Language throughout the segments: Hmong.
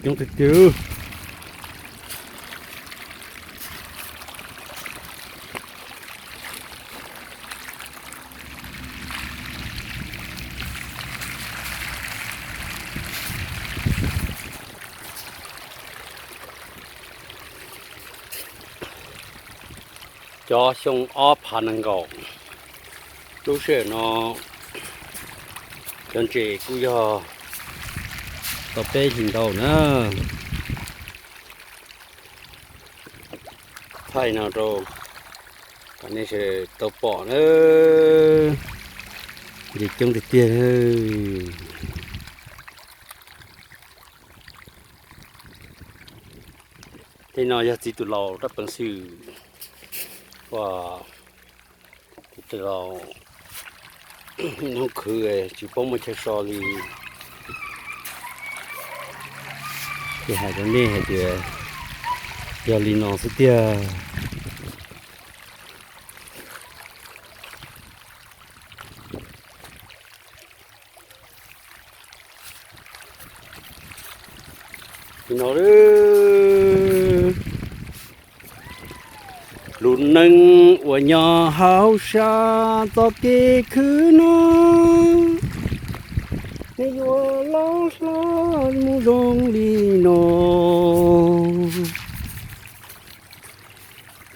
Coob tiag tiag. Cov xyoo ob phav nees nkaum, lub sij hawm no cov ntses kuj yog tau peb hlis ntau na. Thaij no rau kom nej sawv daws tau pom na. Ntses coob tiag tiag. Tej no yog txiv tus laus rab peev xwm uas tus laus hnub khwv tsis paub muaj chaw so li. Ces hais rau nej hais tias yog li no xwb tiag. Li no, lub neej uas nyob hauv sab txoj kev khwv no, nej yuav los hlob mus zoo li no.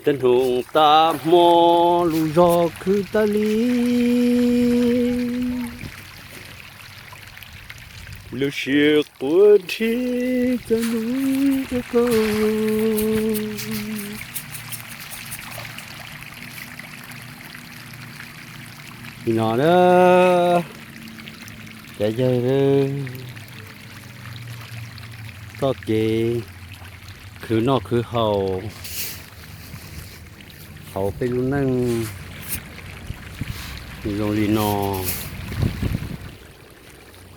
Tej hnub tas hmo lub zog khwv tas li, lub siab quaj nrhiav cov nus rau koj. Li no na, cov yawg, txoj kev khwv noj khwv haus hauv peb lub neej zoo li no.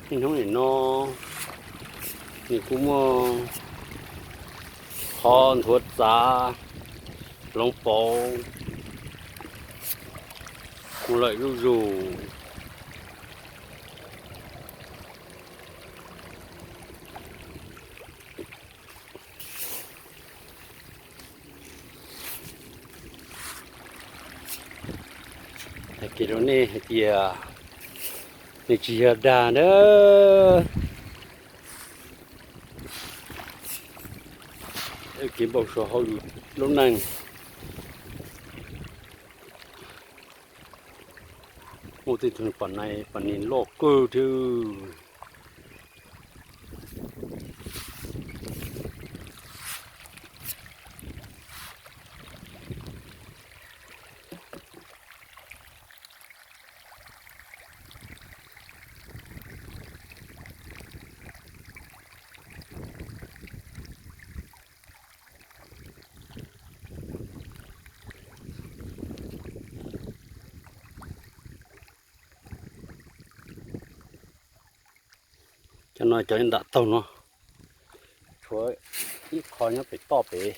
Niaj hnub nim no nws kuj muaj qhov nthuav txav hloov pauv mus lawm zuj zus. Hais kiag rau nej hais tias nws tsis yog dag na. Kev npau suav hauv yus lub neej, muaj tej tug pom nais pom nis loj kawg thiab. Cov no cov nram taug no, tshuav ib qho nyob pem toj pem.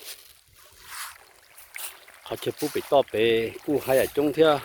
Qhov chaw pub pem toj pem kuj haj yam coob thiab.